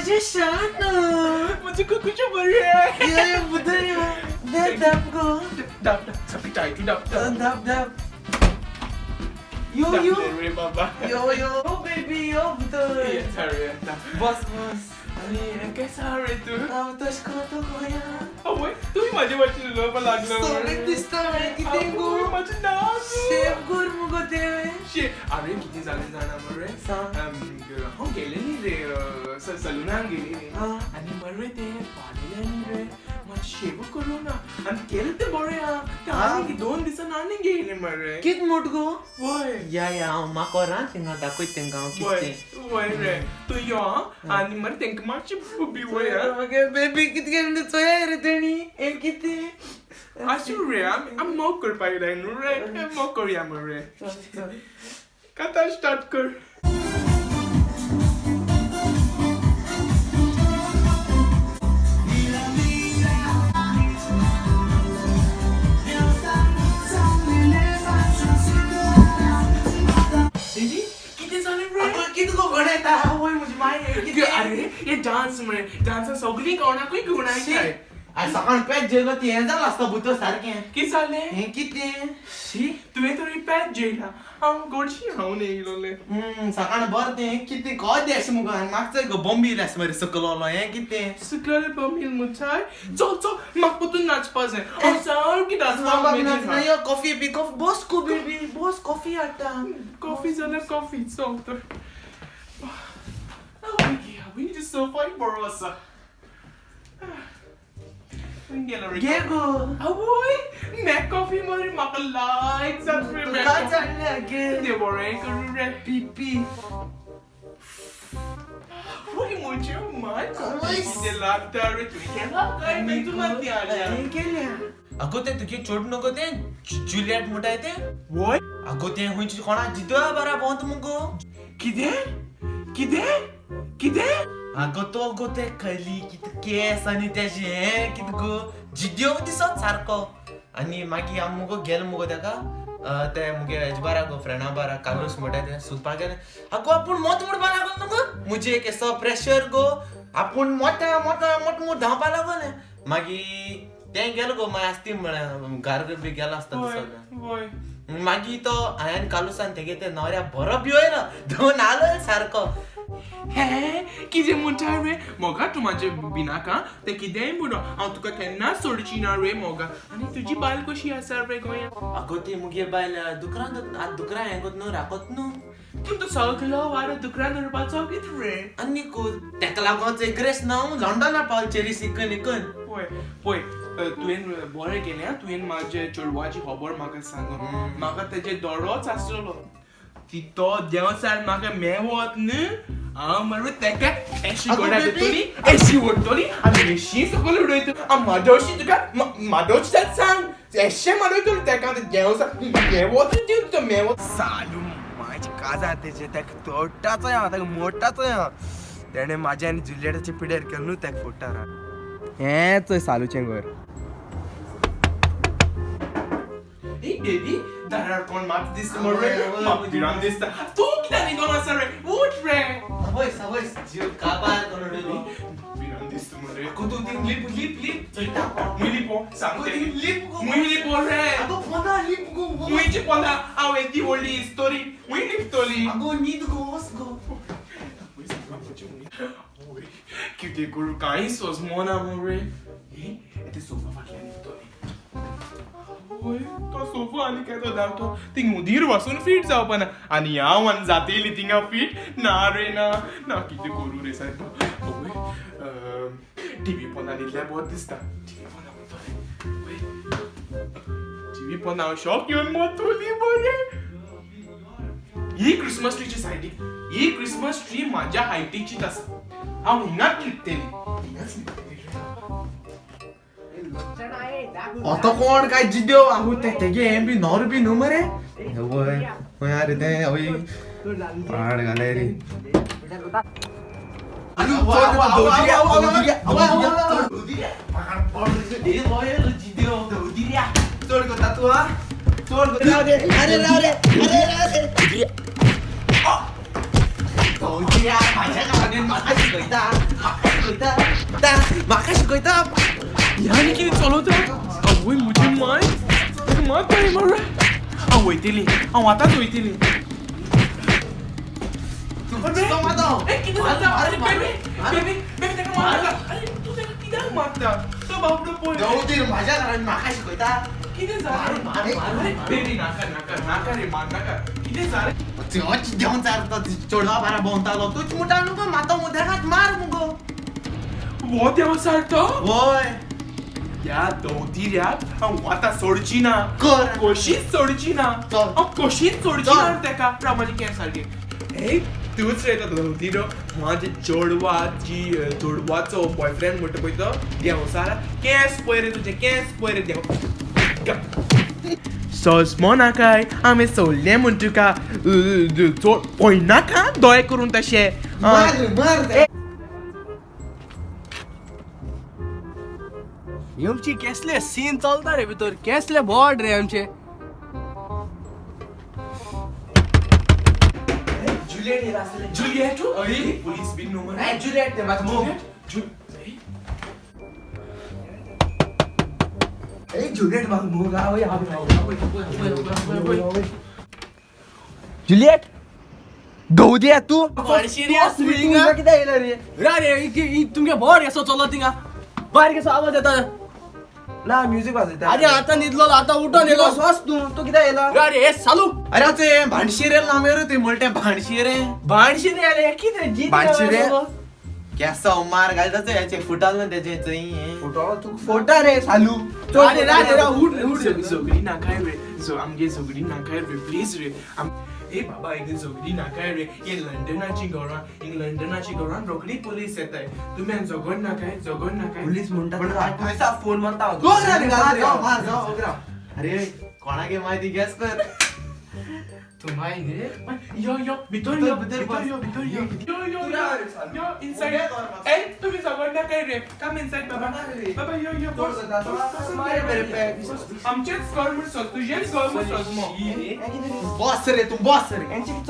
म्हजें शान. म्हजें कुकूचें बरें. यो बुदय यो, दाप गो. दाप दाप, सामकी टायटू दाप. दाप दाप. यो यो. रे बाबा. यो यो बेबी, यो बुदय. येता रे, येता. बस बस. आनी केसो आहा रे तूं? हांव तशें करता गोंया. आवय, तुमी म्हाजे भाशेन उलोवपाक लागलो. सोबीत दिसता रे, कितें गो? म्हाजें नांव शेव कर मुगो तें. शे, अरे कितें जालें जाणा मरे? सांग. हांव गेलें न्ही रे, सलुनान गेली न्ही. आनी मरे ते पाडलें न्ही रे, मातशें शेव करूं ना आनी केलें तें बरें आहा तें. आनीक 2 दिसान आनीक येयलें मरे. कित मोट गो? वय. या या, हांव म्हाका थिंगा दाखयत तेंकां हांव वय कितें. वय रे, तूं यो आनी मरे तेंकां मातशें बिवय. मगे बेबी, कितें केलें चोया रे तेणी, हें कितें? आसूं रे, आमी मोग करपाक जाय न्हू रे, मोग करुया मरे. कथा स्टार्ट कर. बेबी, कितें जालें रे? आगो कितें गो गणयता? आवय म्हजी माय, कितें? अरे हे डान्स मरे, डान्सान सगळीं कोणाकूय गुणायताय. आयज सकाळ पेज जेयलो ती हें जालां आसता भुतो सारकें. कितें जालें? हें कितें? शी, तुवें तरी पेज जेयला, हांव गोडशी खावन येयलोलें. सकाळ बरें तें कितें कॉद अशें मुगो आनी म्हाका चोय गो बॉम्बील आसा मरे सकलोलो, हें कितें? सुकलेले बॉम्बील मुठाय. चल चल, म्हाका परतून नाचपा जाय, हांव सारकी नाचपाक उमेदीन आहा. यो कॉफी बी, कॉफी, बस गो बेबी बस, कॉफी हाडटा. कॉफी जाल्यार कॉफी, चल तर. आवय, सोफाय बरो आसा. गेलो रे. घे गो. आवय, मॅक कॉफी मरे, म्हाका लायक जाता रे मॅक तुका कॉफी. जाणलें घे. तें बरें करूं रे. P P. आवय म्हज्यो माय, कॉफी कितें लागता रे. तुवें केला काय मेंदूमाती हाडल्या? हांवें केल्या. अगो तें तुगे चोड नको तें जुलियट म्हणटाय तें. वय. अगो तें खंयची कोणा जितोया बरा भोंवता मुगो. कितें कितें कितें? अगो तो गो ते खली कितें केस आनी तेजें हें कितें गो, जिद्यो दिसत सारको. आनी मागीर आमी मुगो गेले मुगो तेका ते मुगे हेजे बारा गो, फ्रेंडा बारा, कार्लूस म्हणटा तें सोदपाक गेले. अगो आपूण मोत म्हणपाक लागलो न्हू गो, मुजे एक असो प्रेशर गो, आपूण मोठ्या मोठ्या मोठ मोठ धांवपा लागलें. मागीर तें गेलो गो, मागीर आसती म्हळ्यार घर बी गेलो आसता सगळें. वय. मागीर तो हांवें कार्लूसान तेगे ते न्हवऱ्या बरो भिवयलो, दोन आलो सारको. हे कितें म्हणटा रे मोगा, तूं म्हाजें भिनाका, तें कितेंय म्हणो, हांव तुका केन्नाच सोडची ना रे मोगा. आनी तुजी बायल कशी आसा रे गोंयांत? अगो ती मुगे बायल दुकरां, आतां दुकरां हें कोत न्हू, राखत न्हू. पूण तो सगलो वारो दुकरान उरपाचो कितें रे? आनी तेका लागोन ग्रेस ना, हांव लंडना पावल चेरी सिकन इकन. पळय पळय, तुवें बरें केलें आं, तुवें म्हाजे चेडवाची खबर म्हाका सांगून. म्हाका तेजे दोडोच आसलेलो ती, तो देंवचार म्हाका मेवत न्हू, हांव मरे तेका एशी अगो गोडा बेबी. दितली, एशी ओडटली आनी एशी सकयल उडयतली. हांव म्हादोशी तुका म्हादोशी जाल्यार सांग, एशें मारयतली तेका देंवचार मेवत तो मेवत. सालू माझी काजार तेजे, ताका तोडटाचो हांव, ताका मोडटाचो हांव. तेणें म्हाज्या आनी जुलियटाचे पिड्यार केलो न्हू, ताका फोडटा. हें चोय सालूचें घर. ए बेबी, दारार कोण मात दिसता मरे, म्हाका भिरांत दिसता. तूं कित्याक न्हिदोन आसा रे? उठ रे. आवयस आवयस, जीव काबार करून उडयलो. भिरांत दिसता मरे. अगो तूं थिंग लिप लिप लिप चोयता कोण. मुय लिपो सांग. अगो थिंग लिप गो. मुय लिपो रे. अगो फोना लिप गो. मुयची पोंदा हांव येदी व्हडली स्टोरी मुय लिपतली. अगो न्हीद गो, वस गो. कितें करूं, कांय सोजमना मरे. ते सोफा फाटल्यान न्हिदतली. आवय, तो सोफा आनी केदो धांवतो, थिंग उदीर वचून फीट जावपाना आनी हांव आनी जातेली थिंगा फीट ना रे ना ना. कितें करूं रे सायबा. आवय, टिवी पोंदा न्हिदल्यार बरें दिसता. टिवी पोंदा वयतलें. टिवी पोंदा हांव शॉक येवन मरतली मरे. ही क्रिसमस ट्रीच्या सायडीक, ही क्रिसमस ट्री म्हाज्या हायटीचीच आसा, हांव हिंगाच लिपतली, हिंगाच लिपतली रे. आतां कोण काय जिद्यो, आगो ते तेगे हें बी नोर बी न्हू मरे. वय खंय रे तें? आवय, पाड घाले रे. चड करता तूं आं, चड करता. अरे अरे अरे अरे, माझ्या गावाने म्हाका शिकयता. म्हाका शिकयता ह्या कितें चलता आवय म्हजी माय मात मरे हांव वयतली हांव आतांच वयतली. माझ्या घरात म्हाका शिकयता कितें जालें बेबी नाका नाका नाका रे मान नाका कितें जालें देंवन चारता चेडवा बारा भोंवतालो तूच मुटा न्हू गो मातो मुद्याकात मार मुगो हो देंव सारतो वय ह्या दवतिऱ्याक हांव आतां सोडची ना कर कशीच सोडची ना हांव कशीच सोडची ना तेका राव म्हाजे केंस सारके हे तूच रे तो दवतिरो म्हाजे चेडवाची चेडवाचो बॉयफ्रेंड म्हणटा पळय तो देंवसारा केंस पळय रे तुजे केंस पळय रे देंव सजमो नाकाय हांवें सोडलें म्हूण तुका पळयनाका दोळे करून तशें मार मार आमची केसले सीन चलता रे भितर केसले बोर्ड रे आमचे. जुलियट येयला आसतलें. जुलियट पुलीस बीन न्हू मरे जुलियट ते म्हाका मोग. ए जुलियट म्हाका मोग आवय आवय आवय. जुलियट गौदिया तू कितें येयला रे? रे तुमगे बोर्ड कसो चलत थिंगा भायर कसो आवाज येता. ना म्युझिक वाजयता. अरे आतां न्हिदलो आतां उठोन येयलो. बस तूं तूं कितें येयला? अरे हे चालू. अरे ते भांडशिरे लांबेर ते म्हणटे भांडशिरे भाणशी रे अरे कितें जी भाणशी रे? केसो मार घालता हेचे फुटाल ना तेजे चोय फोटो तू फोटा रे सालू. अरे रे रे उठ रे उठ रे. झगडी नाकाय रे आमगे झगडी नाकाय रे प्लीज रे. ए बाबा एक झगडी नाकाय रे. हे लंडनाची घरां हिंग लंडनाची घरां रोखडी पुलीस येताय. तुमी झगड नाकाय झगड नाकाय. पुलीस म्हणटा तुका फोन मारता. अरे कोणागे म्हायती गॅस कर तूं माय रे यो यो भितर यो भितर यो भितर यो यो यो यो इनसाइड. ए तुमी झगड नाकाय रे. कम इनसाइड बाबा बाबा यो यो बस. आमचेच घर म्हूण सोद तुजेंच घर म्हूण सोद मो. बस रे तूं बस रे.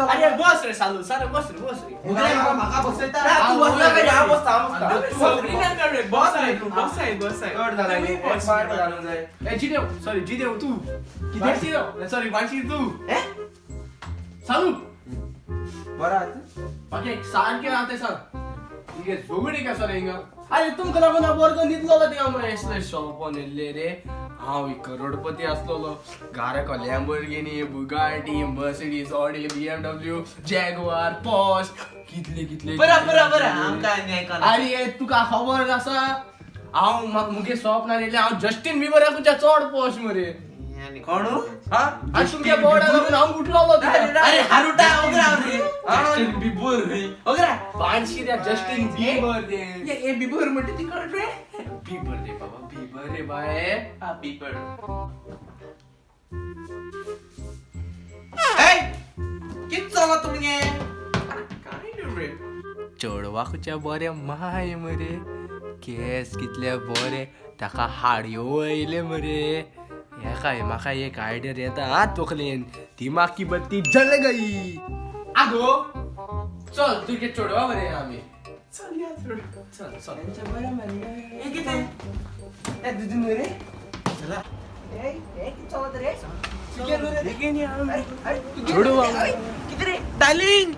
अरे बस रे सालू सारे बस रे बस रे. म्हाका बसयता. तूं बसला काय? हांव बसता हांव बसता. झगडी नाका रे बस आहे तूं बस आहे बस आहे. चड जाला न्ही, बस. मार घालूंक जाय. ए जिदेव सॉरी जिदेव तूं कितें सॉरी भाणशी तूं सालू बरो आहा तूं? ओके सारकें आहा तें सांग तुगे झगडी कसो रे हिंगा. अरे तुमकां लागून हांव वर्ग न्हिदलोलो थिंगा मरे एसले शॉपान येयल्ले रे. हांव एक करोडपती आसलेलो. घराक Lamborghini Bugatti Mercedes Audi BMW Jaguar Porsche कितले कितले. बरं बरं बरं आमकां आनी आयकना. अरे तुका खबर आसा हांव मुगे स्वप्नान येयलें हांव जस्टीन बिबराकूच्या चड पोश मरे. कोण? आनी तुमगे बोर्डा लागून हांव उठलोलो. अरे हारुटा ओगरा रे. जस्टिन बिबर रे. ओगरा भाणशी रे जस्टीन बिबर रे. ए बिबर म्हणटा ती कोण रे? बिबर रे बाबा बिबर रे बाय. हा बिबर. ए कित चला तुमगे? काय न्हू रे. चेडवाकूच्या बरें माय मरे केस कितले बरे ताका हाडयो येयले मरे. हे काय म्हाका एक आयडिया येता हा तकलेन दिमाग की बत्ती जल गई. आगो चल तुगे चेडवा मरे आमी. चल या थोडं. चल चल. ए कितें? ए तुजें न्हू रे? ए ए कितें चलता रे? तुगें न्हू रे? अरे, तुगें न्हू रे? अरे, कितें रे? डार्लिंग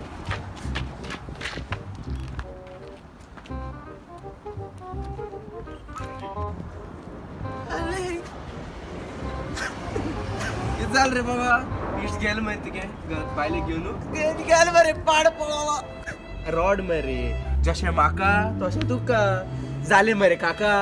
कितें जालें रे बाबा? इश्ट गेलो मरे तुगे बायलेक घेवन गेलो मरे पाड पडलो रॉड मरे जशें म्हाका तशें तुका जालें मरे काका.